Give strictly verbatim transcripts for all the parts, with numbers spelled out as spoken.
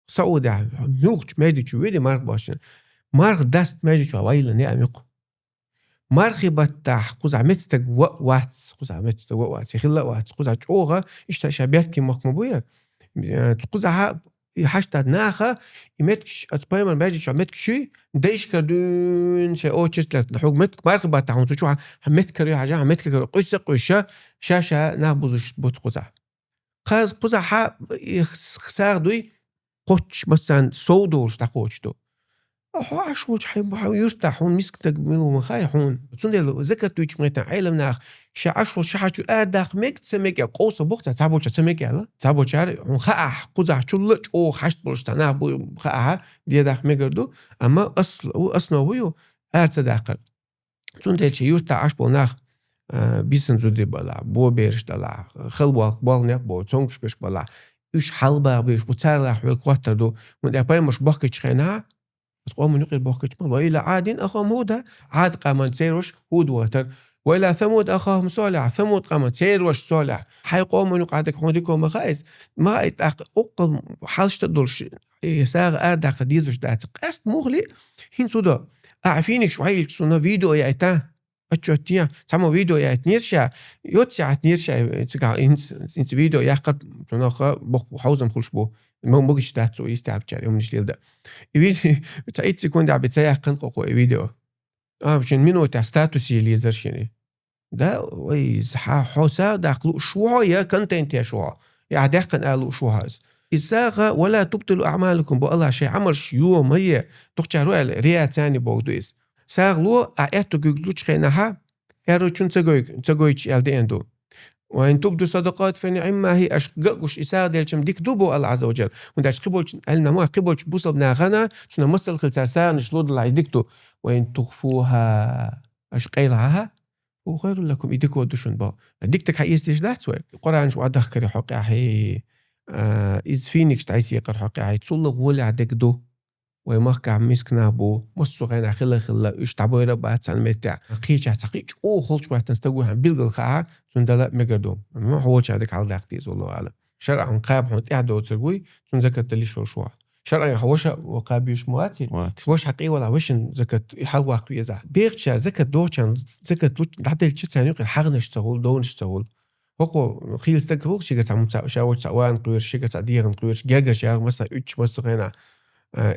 Саудехь, муьлххачу маьждиг чу вири марха башна. Марха даста маьждиг чу вайла неам юкъу. Мархи баттахь кхузахь меттиг ва вац, кхузахь меттиг ва вац, хилла а вац, кхузахь чӀогӀа, иштта ша бертки мохк ма бу яр. Э, кхузахь и хьаштат наха, и меттигаш, ац пайхамар маьждиг чу меттигаш шуй, дайшкара дуьйна шайн очередь лаьтта. Хьуг меттиг мархи баттахь хьуна цу чу хьан меттигара ю хьажа, хьан меттигара къуьйсса къуьйсса, ша-ша нах бузуш буц кхузахь. Кхаз-, кхузахь и х-, сагӀа дуй, кхоччуш массарна сов долуш дӀакхочуш ду. Хьо Ӏаш волчу хьайн, хьайн юьртахь хьуна мисканиг мила ву ма хаьа хьуна. Цундела закат дуьйчу метан Ӏелам нах ша Ӏаш волу шахьарчу арадаккха мега, ца мега, къовса боху цхьа, цхьаболчара ца мега аьлла. Цхьаболчара хьуна хаахь, кхузахь чулла чӀогӀа хьашт болуш цхьа нах бу, хаахь, дедаккха мегар ду. Амма ас-, у-, основа ю, ара ца даккхар. Цундела шен юьртахь Ӏаш болу нах, а, бийсан зуда балахь, бо бераш далахь, хала болх-, болх-некъ бо, цомгуш берш балахь, уьш хьалабаха беш бу, царах хьоьга хӀоттар ду, хӀунда аьлча пайхамарш бохкучу хенахь, аса къоман юкъера бохкучу ма, «Ва иля Ӏадин ахахӀум ХӀуда», Ӏад къаман церан ваша ХӀуд вахтар, «Ва иля Самуд ахахӀум СолихӀ», Самуд къаман церан ваша СолихӀ. Хьайн къоман юкъахь дерг хьуна дика ма хаьа иза, ма хаьа тӀаккха, уккхал хьалшта долуш, и сагӀа арадаккха дезаш дац. Къаьста мухли, хӀинца хӀу до, ахьа финикаш вайилча суна видео яйта, отчет тия, цхьаммо видео яйтинера ша, йоцци яйтинера ша, цигахь хӀинца, хӀинца видео яккхар, цунах боху хьовзам хуьлуш бу, мо-, могуш дац цо, йистехь бичара, юмнаш лелда. И ви-, цхьа итт секундехь бен ца яьккхина кхо-кхо и видео. А, шен минутехь статусе лезар шен. Да, вай, хьа-, хьо сагӀа даккха лууш ву хьо, я контент еш ву хьо, я хьан даьккхина ала лууш ву хьо иза. И сагӀа, «Ва ла тубтилу аӀмалакум», бо Аллах, шайн Ӏамалш йо ма е, тухчара ву аьлла, рияъ царни боху ду иза. СагӀа ло, ахь аьтту гуьг лучу хенахьа, аьрру чун ца гой-, ца гойтуш аьлла деана ду. «Ва ин тубду садакъат фа ниӀма хӀия», аша ган а гуш, и сагӀа делчам дика ду бо Аллах Ӏазза ва Джалла. ХӀунда аьлча кхин болчу, аьлла ма, кхин болчу бусалба нахана, цунах масал хила цара сагӀанаш ло далахь, и дика ду. «Ва ин тухфуха», аша къайлахьа, «хӀува хайрун лакум», и дика ду шуна боху. Дика-дика хьан эца деш дац вай? Къуранаш вадахкари хьокъехьий, а, иза финикаш дӀайсекъар хьокъехьий, цулла гӀолехь дерг ду. Вай махкахь мисканах бу, массо а хенахь хила-хилла, уьш дӀабойра а бац цхьана меттехь. Кхечахь цхьа кхин чӀогӀа холчу хӀоьттина стаг ву хьан билггал хаа, цунна дала а мегар ду. Амма хьо волчара дика хьаладаккха деза, валлахӀу аӀлам. ШарӀан кхаба хьуна тӀаьхьа доцург вуй, цунна закат далиш волуш ву хьо. ШарӀан хьан ваша а кхаба йиш ма ваций? Вац. Ваша хьан къе валахь, вешан закат и хьалаваккха везахь. Бехачара закат дохучарна закат луч-, дӀаделча царна юкъара хьагӀнаш ца хуьлу, довнаш ца хуьлу. ХӀокхо хийла стаг хуьлу, шига цхьа муца, ша волчу цхьа ван кхоьруш, шига цхьа дегӀан кхоьруш, гергаш яра, масса уьттуш масса хенахь. А,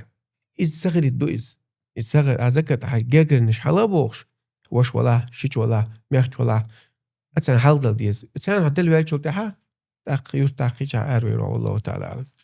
иза ца хилийта ду иза. Иза ца хи-, а закат хьайн гергарнаш хьала а бохуш, ваша валахь, шича валахь, мехча валахь, а царна хьалдала деза. Царна хьан дала ваьллачул тӀаьхьа, тӀаккха юрт тӀаккха кхечахь аравер ву, валлахӀу таӀала аӀлам.